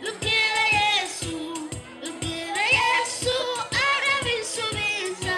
Bwira Yesu, bwira Yesu, arabisubiza.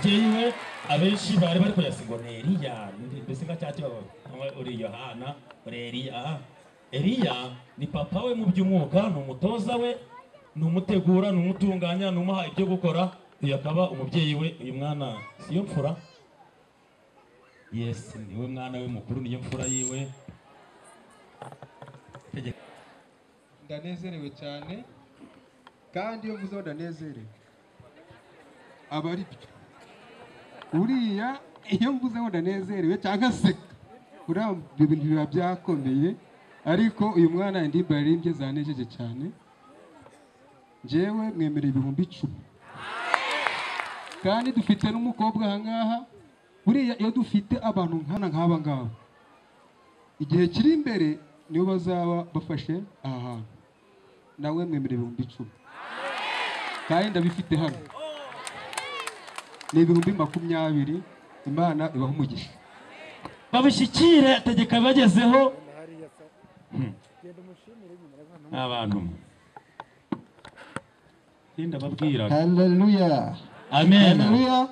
Yewe abenshi bari bari kuyasigo ni Eliya, mbese nka cyati uri Yohana, uri Eliya. Eliya ni papa we mu by'umwuka, ni umutoza we, ni umutegura, ni umutunganya, ni umuha ibyo gukora. Uyu akaba umubyeyi we. Uyu mwana siyo mfura? Yes, niwe mwana we mukuru, niyo mfura yiwe. Ndanezerewe cyane, kandi iyo mvuze ndanezerewe aba ari byo. Uriya iyo mvuze ndanezerewe cyangwa se uriya ibintu biba byakomeye, ariko uyu mwana indirimbo yaririmbye zanejeje cyane. Njyewe mwemereye 10,000, kandi dufite n'umukobwa aha ngaha. Buriya iyo dufite abantu nkana nk'aba ngaba, igihe kiri imbere nibo bazaba bafashe aha hantu. Nawe mwemereye 10,000, kandi ndabifite hano, ni 20,000. Imana ibaha umugisha. Babishyikire, tegeka bagezeho abantu. Ndababwira. Haleluya. Amen. Haleluya.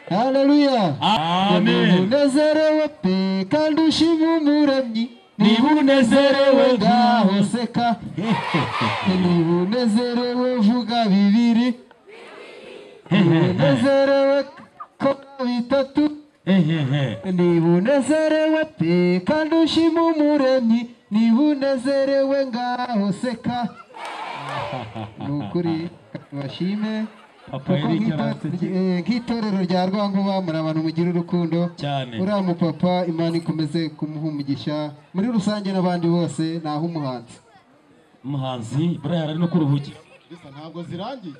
Haleluya. Amen. Unezerewe pe kandi ushima Umuremyi, niba unezerewe ngaho seka, niba unezerewe vuga bibiri, niba unezerewe ko bitatu, niba unezerewe pe kandi ushima Umuremyi, niba unezerewe ngaho seka. Ni ukuri bashime nk'itorero rya Rwankuba, muri abantu mugira urukundo cyane. Uriya mupapa Imana ikomeze kumuha umugisha muri rusange n'abandi bose. Naho umuhanzi umuhanzi buriya ari no kuruhugira ntabwo zirangiye.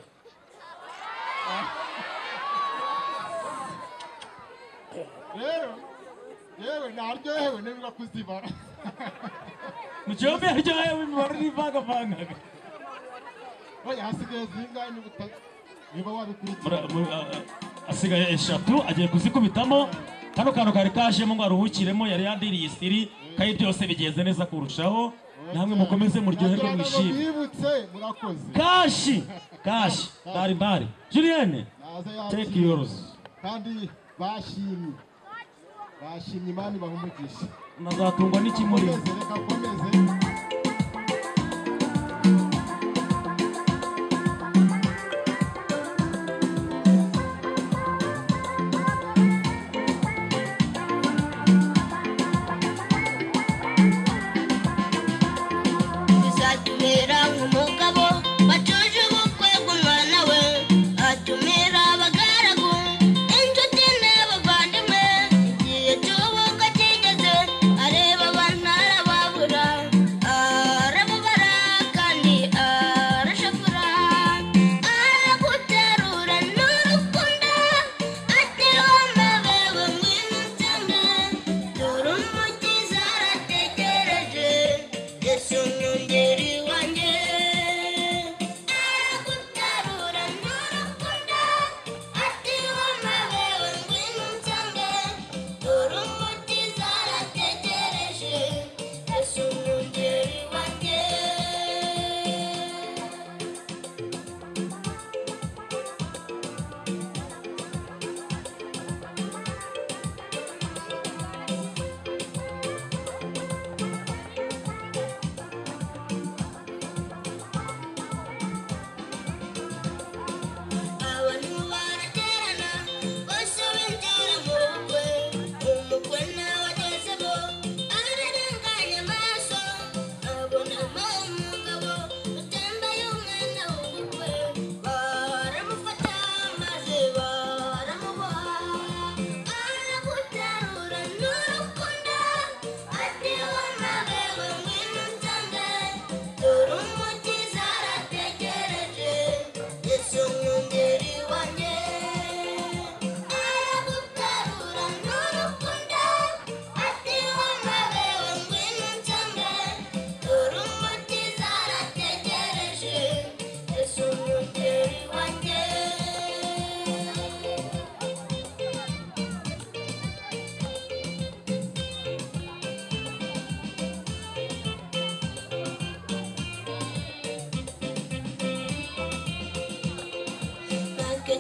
Rero yewe naryohewe niba kuzibara mu cyombe yaryohewe imibare n'ivangavanga. Oya, hasigaye zingahe niba wabikurikira? Asigaye 3 agiye kuzikubitamo. Kano kantu kari kajemo ngo aruhukiremo, yari yandiriye isiri kandi byose bigenze neza kurushaho. Namwe mukomeze muryoherwe mwishime. Kashi kashi bari bari Julienne, take yours. Kandi bashimye bashimye, Imana ibaha umugisha. Nazatungwa n'ikimuri. Reka komeze.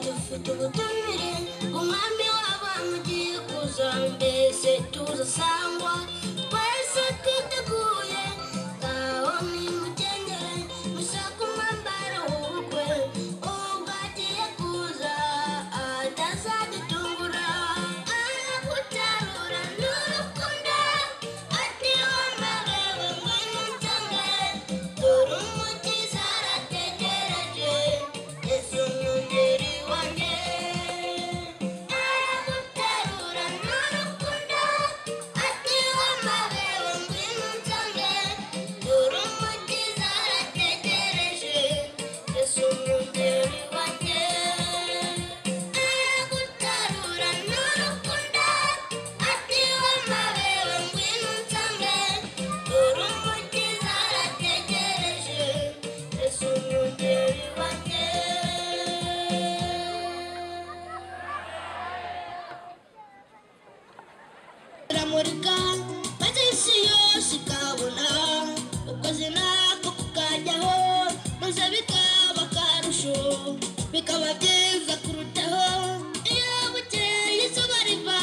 Dufite ubutumire. Umwami w'abantu ugiye kuza, mbese tuzasangwa twese twiteguye. Ngaho nimukenyere mushake umwambaro w'ubukwe, ubwo agiye kuza atazadutungura. Aragutarura n'urukundo, ati wamabewe ngwino nsange, dore umukiza arategereje, Yesu mwungeri wanjye. Araguterura n'urukundo, ati wamabewe ngwino nsange, dore umukiza arategereje, Yesu mwungeri wanjye. Araguterura n'urukundo, ati wamabewe ngwino nsange, dore umukiza arategereje, Yesu mwungeri wanjye. Iramurika maze isi yose ikabona, ukwezi nako kukajyaho, maze bikaba akarusho, bikaba byiza kurutaho. Iyo bukeye izuba riva,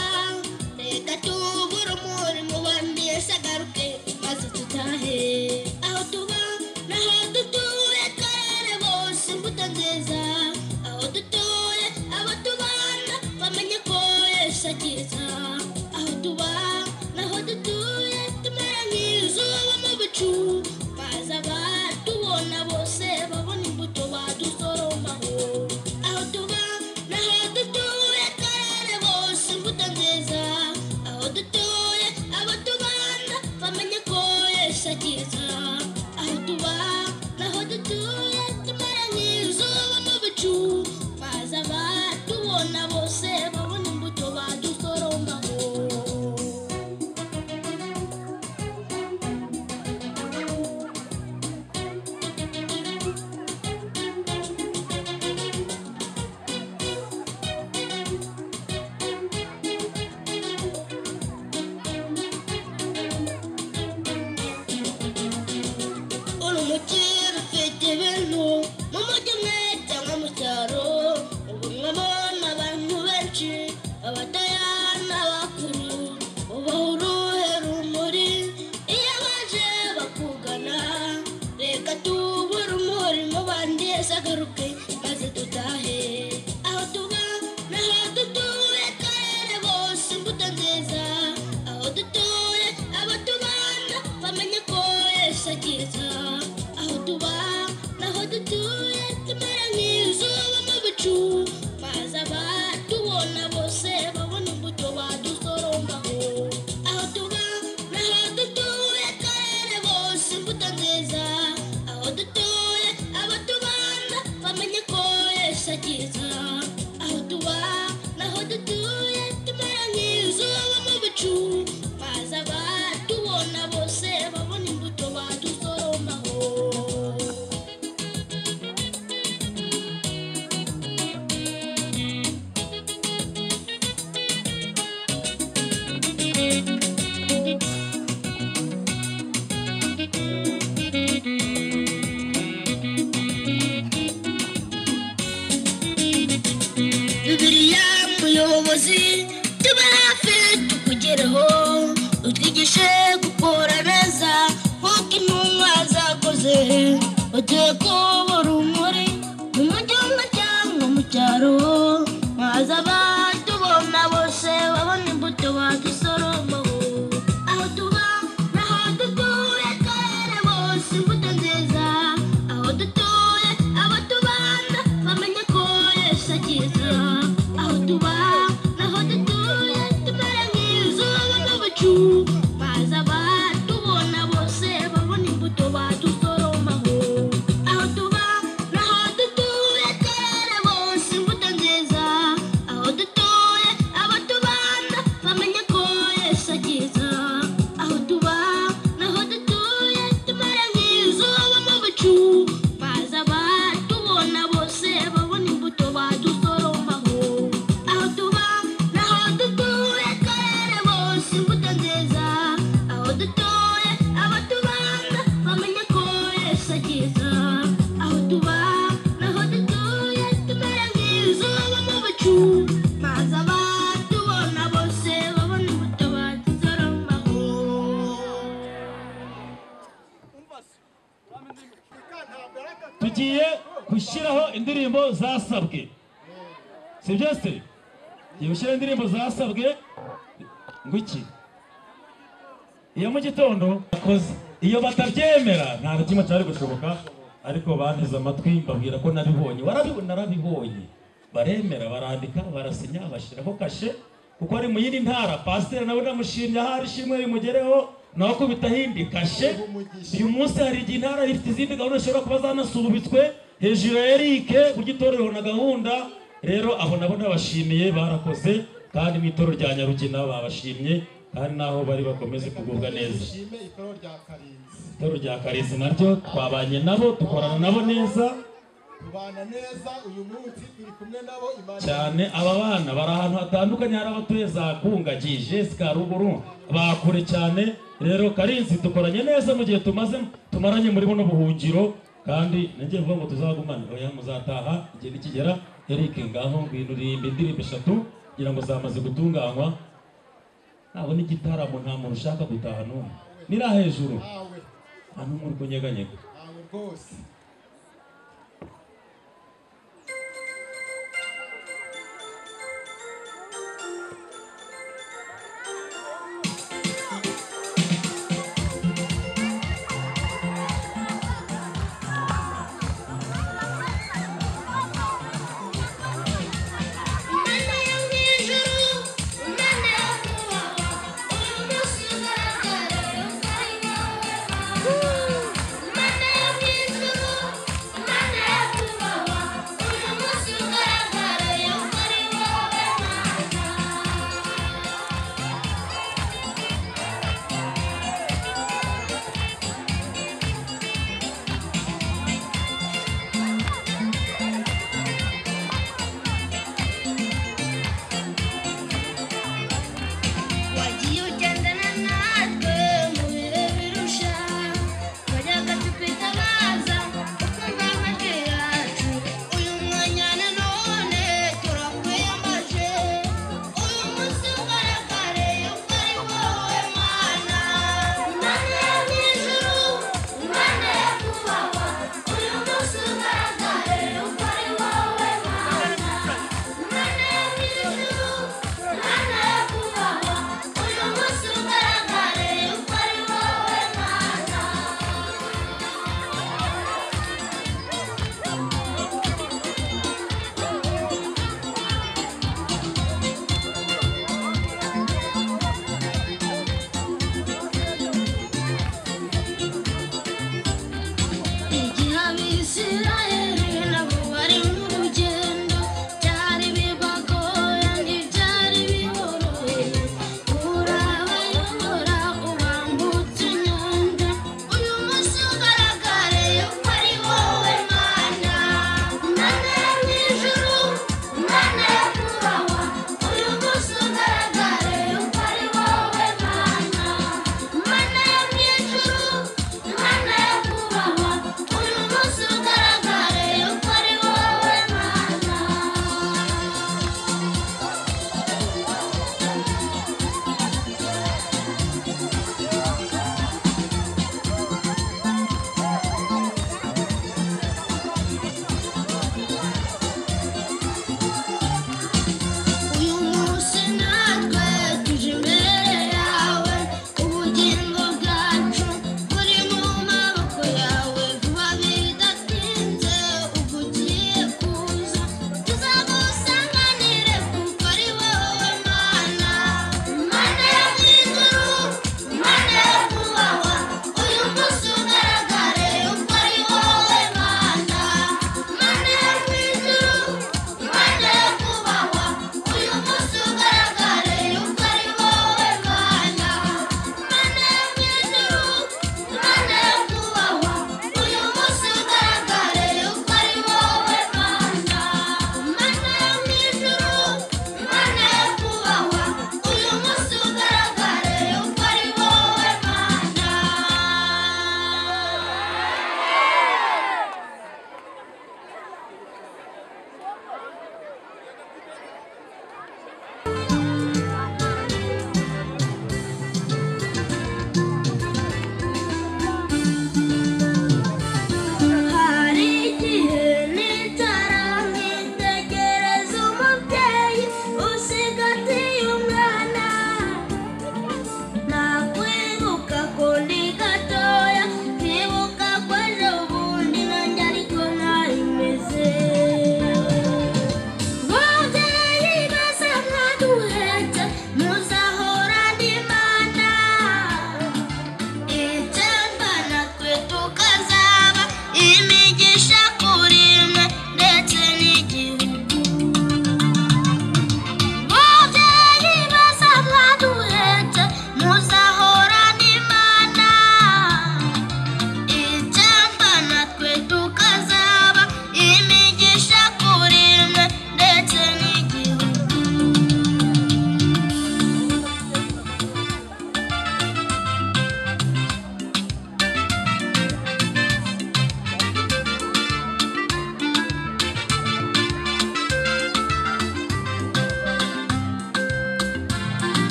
reka tubure umurimo bandi, Yesu agaruke maze tutahe. Aho tuba n'aho dutuye karere bose imbuto nziza, aho dutuye abo tubana bamenye ko Yesu akiza. Aho tuba n'aho dutuye tumera nk'izuba mu bicu, maze abatubona bose babona imbuto badusoromaho. Aho tuba n'aho dutuye karere bose imbuto nziza, aho dutuye abo tubana bamenye ko Yesu akiza. Aho tuba n'aho dutuye tumera nk'izuba mu bicu, maze abatubona bose babona imbuto badusoromaho. Uri umukire ufite ibintu mu mujyi umwe cyangwa mu cyaro, ubu mwabona abantu benshi abatoya n'abakuru, ubaha uruhe rumuri iyo baje bakugana. Reka tubure umurimo bandi, Yesu agaruke maze dutahe. Aho tuba n'aho dutuye karere bose imbuto nziza, aho dutuye abo tubana bamenye ko Yesu akiza. Aho tuba n'aho dutuye tumera nk'izuba mu bicu, maze abatubona bose babona imbuto badusoromaho. Aho tuba n'aho dutuye karere bose imbuto nziza, aho dutuye abo tubana bamenye ko Yesu akiza. Aho tuba n'aho dutuye tumera nk'izuba mu bicu, maze abatubona bose babona imbuto badusoromaho. Bibiliya muyobozi, tube hafi tukugereho, utwigishe gukora neza nk'uko intumwa zakoze. Ugiye kuba urumuri mu mujyi umwe cyangwa mu cyaro, maze abatubona bose babona imbuto badusoromaho. Aho tuba n'aho dutuye karere bose imbuto nziza, aho dutuye abo tubana bamenye ko Yesu akiza. Aho tuba n'aho dutuye tumera nk'izuba mu bicu, maze abatubona bose babona imbuto badusoromaho. Aho tuba n'aho dutuye karere bose imbuto nziza. Ngiye gushyiraho indirimbo zasabwe, si byo se? Ngiye gushyiraho indirimbo zasabwe ngo iki? Iyo mu gitondo akoze, iyo batabyemera nta na kimwe cyari gushoboka, ariko banteze amatwi mbabwira ko nabibonye, narabibonye, baremera, barandika, barasinya, bashyiraho kashe, kuko ari mu yindi ntara. Pasiteri nawe ndamushimye, ahari ishimwe rimugereho, nawe akubitaho indi kashe. Uyu munsi hari igihe intara ifite izindi gahunda zishobora kuba zanasubitswe hejuru ya Eric burya itorero na gahunda. Rero abo nabo ndabashimiye, barakoze, kandi mu itorero rya Nyarugina babashimye, kandi naho bari bakomeze kugubwa neza. Dushime itorero rya Karinzi. Itorero rya Karinzi naryo twabanye nabo, dukorana nabo neza, tubana neza. Uyu munsi turi kumwe nabo, Imana cyane. Aba bana bari ahantu hatandukanye, hari abatuye za Kunga, Jessica ruguru bakure cyane. Rero Karinzi dukoranye neza mu gihe tumaze tumaranye muri buno buhungiro, kandi nanjye mvuga ngo tuzagumane. Oya, muzataha igihe nikigera. Eric, ngaho ngwino uririmba indirimbo eshatu kugira ngo zamaze gutunganywa. Nabona igitaramo nta muntu ushaka gutaha n'umwe, nira hejuru ntawe, nta n'umwe uri kunyeganyega. Ntawe rwose. Imana yo mu ijuru, Imana yo kubaho, uyu munsi ugaragara yuko ari wowe Mana. Imana yo mu ijuru,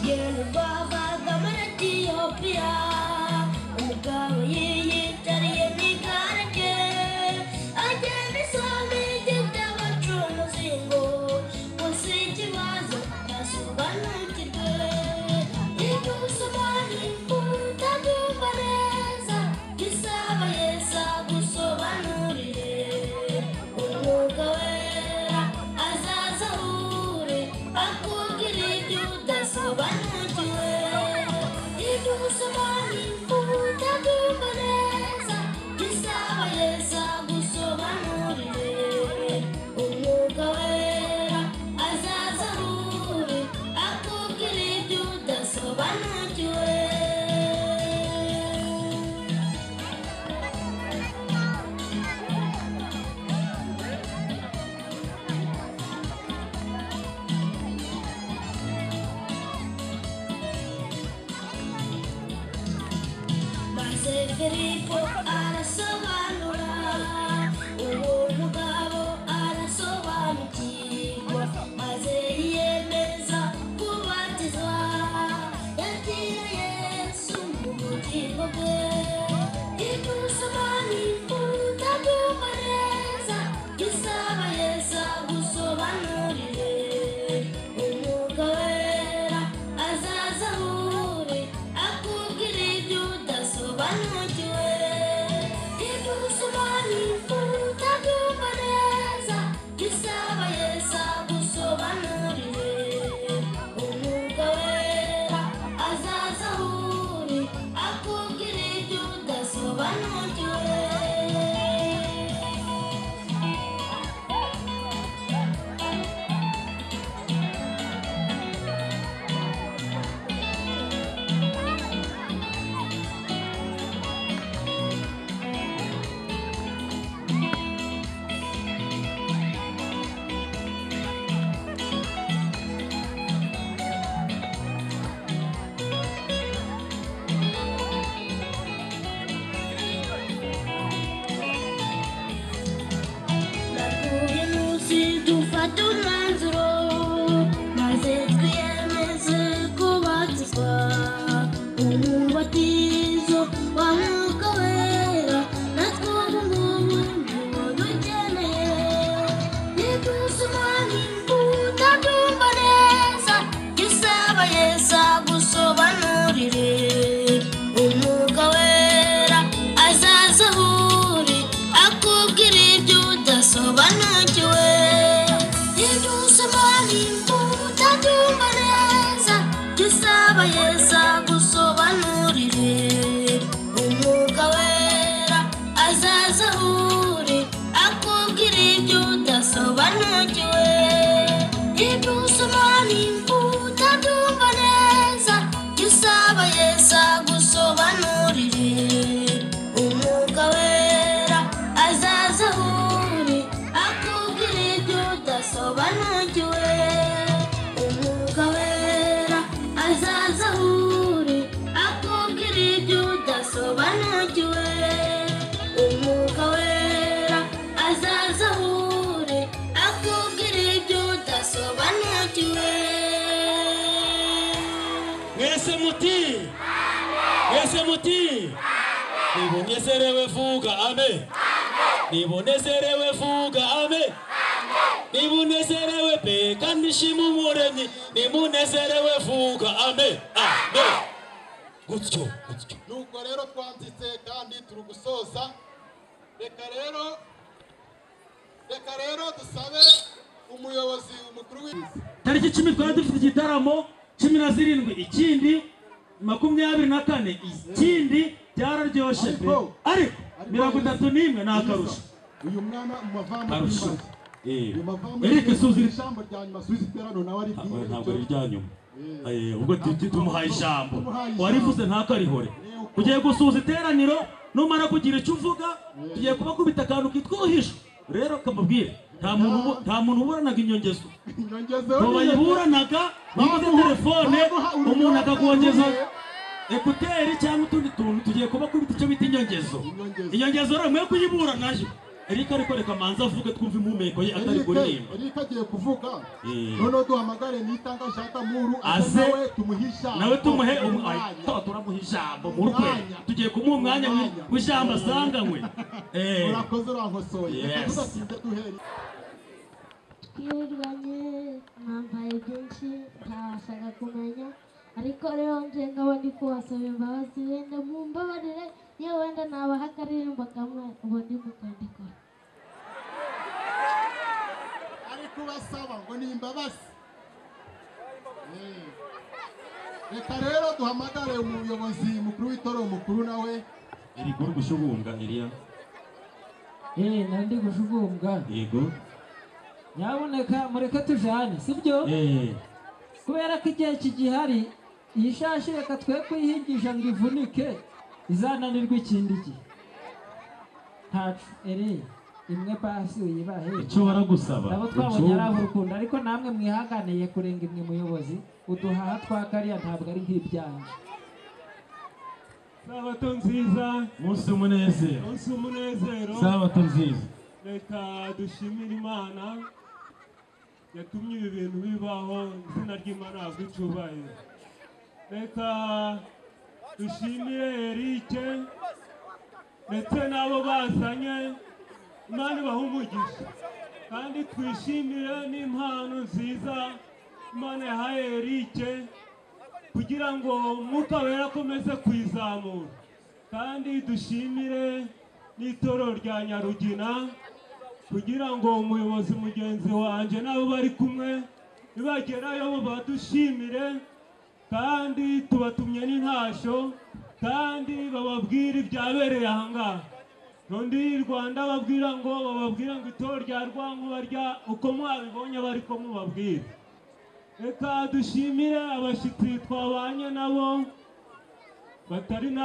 Urugendo rwavaga muri Etiyopiya, umugabo yiyicariye mu igare rye, agenda isoma igitabo cy'umuzingo, gusa ikibazo ntasobanukirwe. Ibyo usoma utabyumva neza, gisaba Yesu agusobanurire. Umwuka wera azaza ahure, akubwira ibyo udasobanukiwe. Ibyo usoma utabyumva neza, gisaba Yesu agusobanurire. Umwuka wera azaza ahure, akubwira ibyo udasobanukiwe. Maze Filipo arasobanura, uwo mugabo arasobanukirwa, maze yiyemeza kubatizwa, yakira Yesu mu bugingo bwe. Ibyo usoma utabyumva neza, gisaba Yesu agusobanurire. Umwuka wera azaza ahure, akubwira ibyo udasobanukiwe. Ibyo usoma utabyumva neza, gisaba Yesu agusobanurire. Umwuka wera azaza ahure, akubwira ibyo udasobanukiwe. Nakuye munsi dufata umwanzuro, maze twiyemeze kubatizwa. Umubatizo wa Mwuka Wera, natwe ubu ngubu niwo dukeneye. Ibyo usoma utabyumva neza, gisaba Yesu agusobanurire. Umwuka wera azaza ahure, akubwira ibyo udasobanukiwe. Ibyo usoma utabyumva neza, gisaba Yesu agusobanurire. Umwuka wera azaza ahure, akubwira ibyo udasobanukiwe. Ibyo usoma utabyumva neza, gisaba Yesu agusobanurire. Umwuka wera azaza ahure, akubwira ibyo udasobanukiwe. Umwuka wera azaza ahure, akubwira ibyo udasobanukiwe. Umwuka wera azaza ahure, akubwira ibyo udasobanukiwe. Mwese muti, mwese muti, nibunezerewe vuga amen, nibunezerewe vuga amen, nibunezerewe pe kandi shima Umuremyi, nimunezerewe vuga amen, amen. Gutyo gutyo. Nuko rero twanzitse kandi turi gusoza. Reka rero dusabe umuyobozi umukuru w'isi. Tariki 10 twari dufite igitaramo, 17 ikindi, 24 ikindi, byararyoshye pe. Ariko 31 ni akarusho. Uyu mwana mu mavamo Karusho. Eric suzi ijambo rya nyuma, suzi iterano nawe ari bwire. Ntabwo ari irya nyuma. Ubwo tumuhaye ijambo. Warivuze ntakarihore. Ugiye gusuza iteraniro, numara kugira icyo uvuga, tugiye kubakubita akantu kitwa uruhisho. Rero kamubwire, nta muntu uburanaga inyongezo. Inyongezo bayiburanaga baguze telefone, umuntu akakongeza ekuteri cyangwa utundi tuntu, tugiye kubakubita icyo bita inyongezo. Inyongezo rero mwe kuyiburanayo. Eric ariko reka manza avuge twumve impumeko ye atari kuririmba. Eric agiye kuvuga. Noneho duhamagare Nitanga Jean D'Amour aze nawe tumuhe ijambo. Nawe tumuhe turamuha ijambo mu rwe. Tugiye kumuha umwanya w'ijambo asanganywe. Urakoze urankosoye. Reka tudatinze duhere. Twirirwanye mwambaye byinshi ntabashaga kumenya, ariko rero nje nkaba ndi kubasaba imbabazi, wenda mumbabarire, yewe wenda nabaha akaririmbo kamwe ubundi mukandikora. Ari kubasaba ngo ni imbabazi. Reka rero duhamagare umuyobozi mukuru w'itorero mukuru nawe. Iri kuri gushugumbwa Eliya. Nandi gushugumbwa. Yego. Nyabuneka mureke tujane, sibyo? Kubera ko igihe kigihari, iyi shashi reka twe kuyihingisha ngo ivunike, izananirwa ikindi gihe. Ntacu ere imwe pasi uyibahe. Icyo baragusaba. Nabo twabonye ari urukundo, ariko namwe mwihanganiye kurenga imwe muyobozi, uduhaha twakariya ntabwo ari nk'ibyanje. Sabato nziza, umunsi w'umunezero. Umunsi w'umunezero. Sabato nziza. Reka dushimire Imana yatumye ibi bintu bibaho, izina ry'Imana habwe icyubahiro. Reka dushimire Eric ndetse n'abo bazanye, Imana ibahe umugisha. Kandi twishimire n'impano nziza Imana yahaye Eric kugira ngo Umwuka Wera akomeze kuyizamura. Kandi dushimire n'itorero rya Nyarugina kugira ngo umuyobozi mugenzi wanjye nabo bari kumwe nibagerayo badushimire, kandi tubatumye n'intasho, kandi bababwira ibyabereye aha ngaha. Rundi Rwanda babwira ngo itorero rya Rwankuba rya uko mwabibonye bari ko mubabwira. Reka dushimire abashyitsi twabanye nabo batari nabo.